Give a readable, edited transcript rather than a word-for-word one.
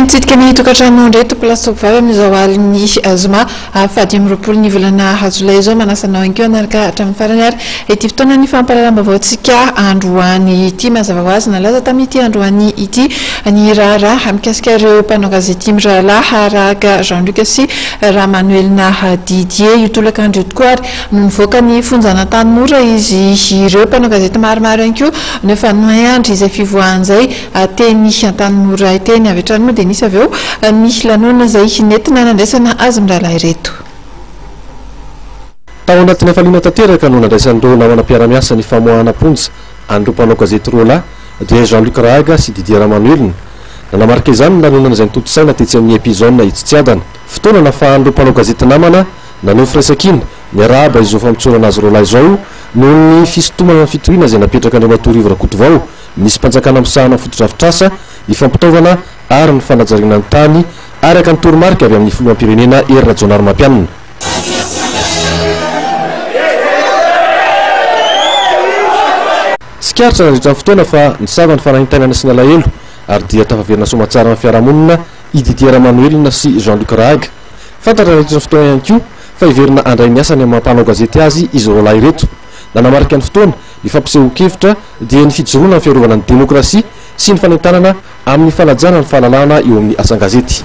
Mitsidika ny tokantrano indray tompolahy sy tompovavy amin'izao alin'ny zoma faha-25 ny volana jolay izao. Manasa anao ihany koa hanaraka hatramin'ny farany ary ity fotoanan'ny fampahalalam-baovaontsika androany ity. Mazava ho azy, nalaza tamin'ity androany ity ny raharaha mikasika ireo mpanao gazety mirahalahy Rahaga Jean Luc sy Ramanoelina Didier. Io tolakandro io tokoa ary no nivoaka ny fonjan'Antanimora izy ireo. Mpanao gazety maromaro ihany koa no efa niandry izay fivoahany izay teny Antanimora teny. Avy hatrany moa dia nisy avy eo ny lanonana izay nentina nandraisana azy mirahalahy ireto. Tao anatin'ny hafaliana tanteraka no nandraisan'ireo namana mpiara-miasa ny famoahana am-ponja an'ireo mpanao gazety roa lahy dia Jean Luc Rahaga sy Didier Ramanoelina. Nanamarika izany ny lanonana izay notontosaina tetsy amin'ny Happy Zone etsy Tsiadana. Fotoana nahafahan'ireo mpanao gazety namana naneho firaisankina, niarahaba izao famotsorana azy roalahy izao noho ny fisintomana ny fitoriana izay napetrak'Andriamatoa Rivo Rakotovao, Minisitrim-panjakana misahana ny fotodrafitrasa, ny fampitaovana ary ny fanajariana ny tany, araka ny toromarika avy amin'ny filoham-pirenena Hery Rajaonarimampianina. Tsikaritra nandritra ny fotoana fa nisava ny fanaintainana sy ny alahelo ary dia tafaverina soamatsara amin'ny fiarahamonina i Didier Ramanoelina sy Jean Luc Rahaga. Fantatra nandritra ny fotoana ihany koa fa hiverina handray ny asany amin'ny maha mpanao gazety azy izy roalahy ireto. Nanamarika ny fotoana ny fampisehoan-kevitra dia ny fijoroana amin'ny fiarovana ny demokrasia sy ny fanentanana amin'ny fanajana ny fahalalahana eo amin'ny asan-gazety.